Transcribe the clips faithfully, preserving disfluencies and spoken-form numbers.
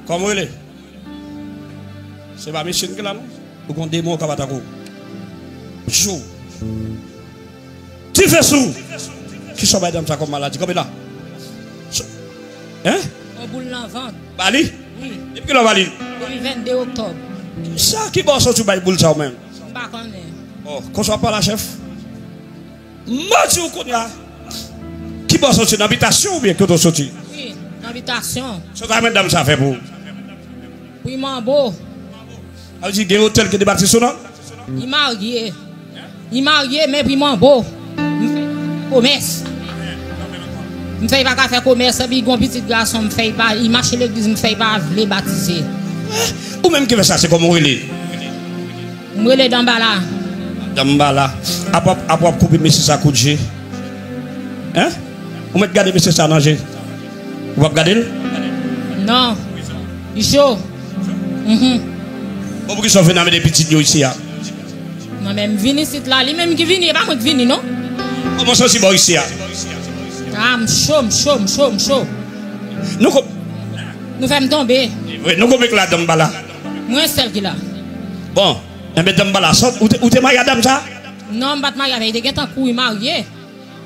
Kòman w rele? Se pa Michine ki la, non? Ou gon demon k ap atake w. Jou. Dife sou. Kisa w bay dam sa kòm maladi? Kanpe la. Hein? Yon boul nan vant. Ba li? Wi. Depi kilè w ba li? Depi vennde oktòb. Sa ki bò w soti w bay boul sa ou menm? M pa konnen. Oh, konsa w ap pale a chèf? M mandi w kounye a. Ki bò w soti, nan bitasyon oubyen kote w soti? Wi, nan bitasyon. Sa w ta renmen dam sa fè pou ou? Pri manbo. Sa vle di gen otèl ki te bati sou non? Li marye. Li marye, men pri manbo. M fè komès. M fè li pa ka fè komès, epi gon pitit gason, m fè li pa, li mache legliz, m fè li pa vle batize. Ou menm ki fè sa, se kòman w rele? M rele Danbala. Danbala. Apre w ap, apre w ap koupe mesye sa kout je. Hein? Ou mèt gade mesye sa nan je. Ou p ap gade l? Non. Li cho. Mhm. Bon, poukisa w vin amenn pitit yo isi a? Non, men m vin isit la, li menm ki vini, e pa mwen ki vini, non. Kòman w santi bò isi a? Ah, m cho, m cho, m cho, m cho. Nou ko- Nou fè m tonbe. E vre, nou konbyen k la, Danbala? Mwen sèl ki la. Bon, enben, Danbala, sòt, ou te, ou te marye a dam sa? Non, m pa t marye avè l, li te gentan kouri marye.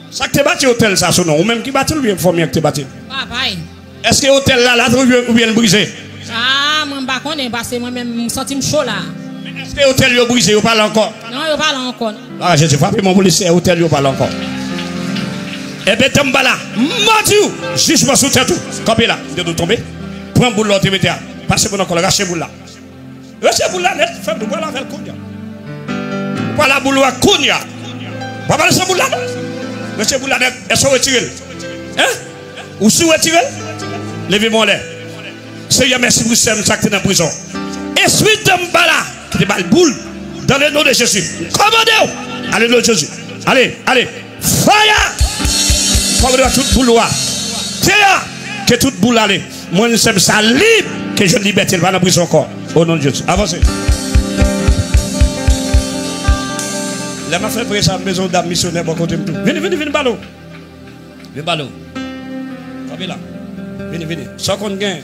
Sa k te bati otèl sa sou non? Ou menm ki bati l oubyen fanmi an ki te bati l? Papa l. Èske otèl la la tou oubyen, oubyen l brize? Ah, mwen m pa konnen, paske mwen menm m santi m cho la. Men èske otèl yo brize, yo pa la ankò? Non, yo pa la ankò, non. Ah, Jezi, frape men w pou li, Seyè, otèl yo pa la ankò. Enben, Danbala, m mandi w, jijman sou tèt ou. Kanpe la, m te di w tonbe. Pran boul la w te mete a. Pase pou nan kò l, rache boul la. Retire boul la nèt, fè m, ou pral avè l kounye a. Ou pral a boul la kounye a. Ou pa pral san boul la non. Retire boul la nèt, èske w retire l? Hein? Ou si w retire l? Leve men w anlè. Senyè, mèsi pou sè m sa k te nan prizon. Espri Danbala ki te ba l boul, dans le nom de Jésus, m kòmande w, ale nan non Jezi. Ale, ale. Fire! Kòmande tout boul ou a. Tè a, ke tout boul ale. Mwen, sè m sa lib, ke jwenn libète, l pa nan prizon ankò. O non de Jezi. Avanse. Lè m ap fè priyè sa, m bezwen yon dam misyonè bò kote m tou. Vini, vini, vini, balo. Vini, balo. Kanpe la. Vini, vini. Sa w konn gen?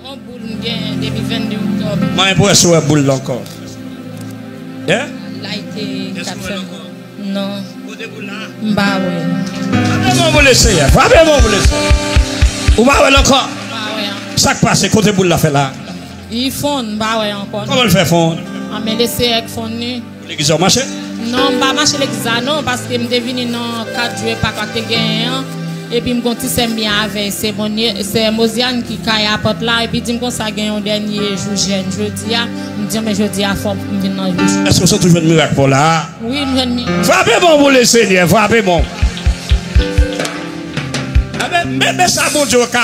Yon boul m gen depi vennde oktòb. Mwen enprese wè boul la ankò. Hein? L a ete kat fè m. Non. Kote boul la? M pa wè. Frape men w pou le Seyè. Frape men w pou le Seyè. Ou pa wè l ankò? M pa wè ankò. Sa k pase? Kote boul la fè la? Li fonn, m pa wè ankò. Kòman l fè fonn? A, men le Seyè k fonn li. Legliz la w mache? Non, m pa mache legliz la non, paske m te vini nan kad jwe Pak la k te genyen an. Epi m gon ti sè m byen avè l, se Mozyàn ki kay apòt la, epi di m konsa gen yon dènye jou jèn jodi a, m di men jodi a fò m vin nan legliz. Èske w sot ou jwenn mirak pa w la a? Wi, m jwenn mirak. Frape men w pou le Seyè, frape men w. Enben, men, men sa Bondye w ka